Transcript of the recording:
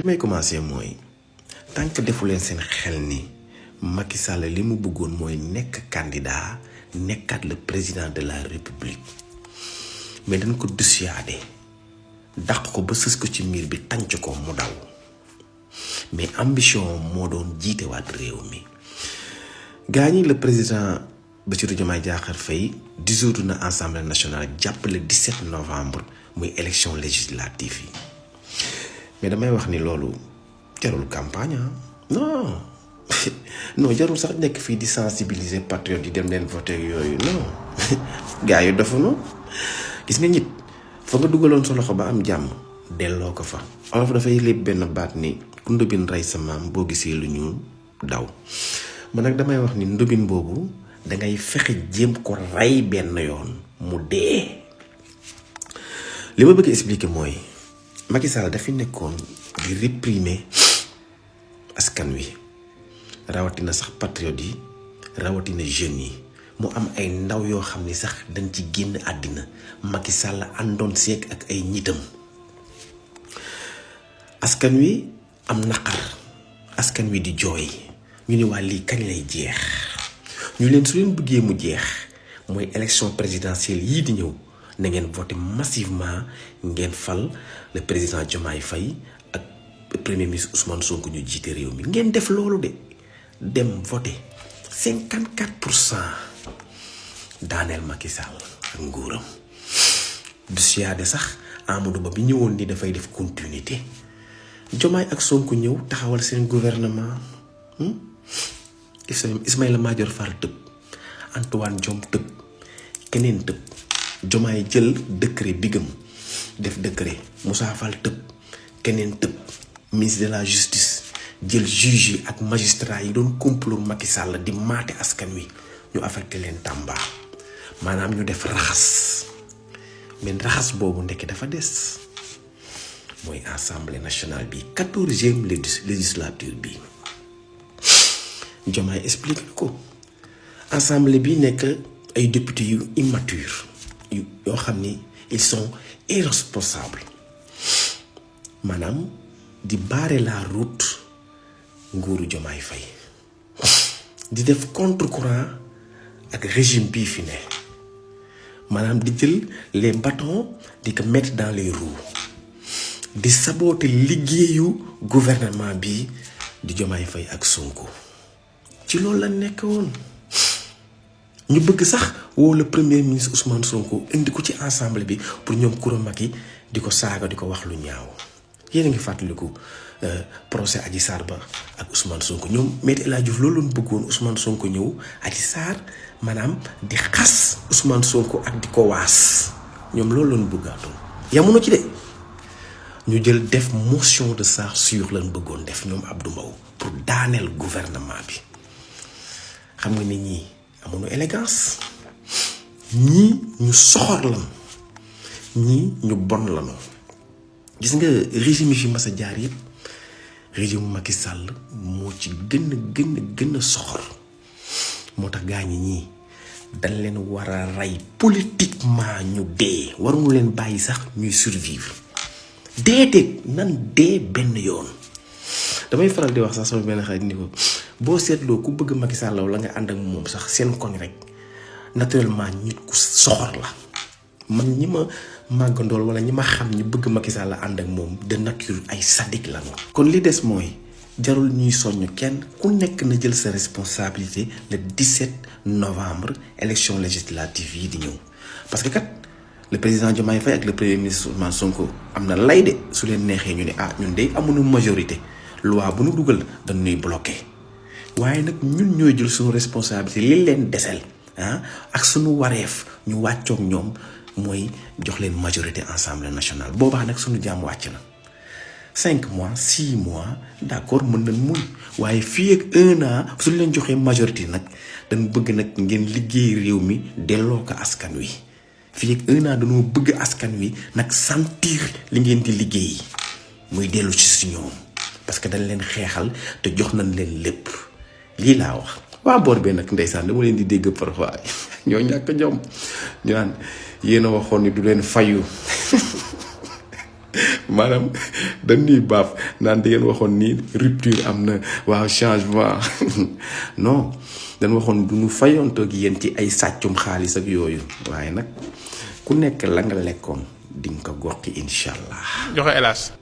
may commencer mooy tant que defu leen seen xel ni Macky Sall li mu bëggoon mooy nekk candidat nekkaat le président de la république mais dañ ko dissuader dàq ko ba sës ko ci miir bi tànc ko mu daw mais ambition moo doon jiitewaat réew mi gaa ñi le président Bassirou Diomaye Diakhar Faye dissoudre na assemblée nationale jàpp le 17 novembre muy élection législative yi mais damay wax ni loolu jarul campagne non non jarul sax nekk fii di sensibiliser patriotes yi dem leen voter yooyu non gaa yu dafa no gis nga nit fa nga dugaloon sa loxo ba am jàmm delloo ko fa olof dafay lépp benn baat ni ku ndobin rey sa maam boo gisee lu ñuul daw man nag damay wax ni ndobin boobu dangay fexe jéem ko rey benn yoon mu dee li ma bëgg expliquer mooy Macky Sall dafi nekkoon di réprimer askan wi rawatina sax patriotes yi rawatina jeunes yi mu am ay ndaw yoo xam ni sax dañ ci génn àddina Macky Sall àndoon seeg ak ay ñitam askan wi am naqar askan wi di jooy ñu ne waa lii kañ lay jeex ñu leen su leen bëggee mu jeex mooy élection présidentielle yii di ñëw na ngeen voté massivement ngeen fal le président Diomaye Faye ak premier ministre Ousmane Sonko ñu jiite réew mi ngeen def loolu de dem voté 54% daaneel Macky Sall ak nguuram du siyaade sax Amadou Ba bi ñëwoon ni dafay def continuité Diomaye ak Sonko ñëw taxawal seen gouvernement Ismaïla Madior Fall tëb Antoine Diome tëb keneen tëb Diomaye jël décret bigam def décret Moussa Fall tëb keneen tëb ministre de la justice jël juge yi ak magistrat yi doon complot Macky Sall di maate askan wi ñu affecté leen Tamba maanaam ñu def raxas mais raxas boobu ndekki dafa des mooy assemblée nationale bi 14e législature bi Diomaye explique na ko assemblée bi nekk ay députés yu immature yoo xam ni ils sont irresponsables maanaam di barrer la route nguuru Diomaye Faye di def contre-courant ak régime bii fi ne maanaam di jël les bâtons di ko mettre dans les roues di saboter liggéeyu gouvernement bi di Diomaye Faye ak Sonko ci loolu la nekk woon ñu bëgg sax woo le premier ministre Ousmane Sonko indi ko ci assemblée bi pour ñoom Coura Macky di ko saaga di ko wax lu ñaaw yéen a ngi fàttaliku procès Adji Sarr ba ak Ousmane Sonko ñoom Me El Hadji Diouf loolu lañ bëggoon Ousmane Sonko ñëw Adji Sarr maanaam di xas Ousmane Sonko ak di ko waas ñoom loolu lañ bëggaatoon yamuñu ci de ñu jël def motion de censure lañ bëggoon def ñoom Abdou Mbow pour daaneel gouvernement bi xam nga ni ñii amuñu élégance ñii ñu soxor lan ñii ñu bon lanu gis nga régime yi fi mas a jaar yëpp régime Macky Sall moo ci gën a soxor moo tax gaa ñii dañ leen war a rey politiquement ñu dee waruñu leen bàyyi sax ñuy survivre déedéet nan dee benn yoon damay faral di wax sax sama benn xarit ni ko boo seetloo ku bëgg Macky Sall la nga ànd ak moom sax seen koñ rek naturellement nit ku soxor la man ñi ma màggandool wala ñi ma xam ñu bëgg Macky Sall la ànd ak moom de nature ay sadique la kon li des mooy jarul ñuy soññ kenn ku nekk na jël sa responsabilité le 17 novembre élection législative yi di ñëw parce que kat le président Diomaye Faye ak le premier ministre Ousmane Sonko am na lay de su leen neexee ñu ne ñun de amuñu majorité loi bu nu dugal dañ ñuy bloqué waaye nag ñun ñooy jël suñu responsabilité li leen desel ak suñu wareef ñu wàccoog ñoom mooy jox leen majorité assemblée nationale boobaa nag suñu jàmm wàcc na 5 mois 6 mois d'accord mën nañ muñ waaye fii ak 1 an suñu leen joxee majorité nag dañ bëgg nag ngeen liggéey réew mi delloo ko askan wi fii ak 1 an dañoo bëgg askan wi nag sentir li ngeen di liggéey muy dellu ci si ñoom parce que dañ leen xeexal te jox nañ leen lépp lii laa wax waa boor bee nag ndeysaan dama leen di dégg parfois ñoo ñàkk jom ñu naan yéen a waxoon ni du leen fayu maanaam dañuy baaf naan di ngeen waxoon ni rupture am na waaw changement non dañ waxoon du ñu fayontoog yéen ci ay sàccum xaalis ak yooyu waaye nag ku nekk la nga lekkoon di nga ko goxi incha allah. joxe hélas.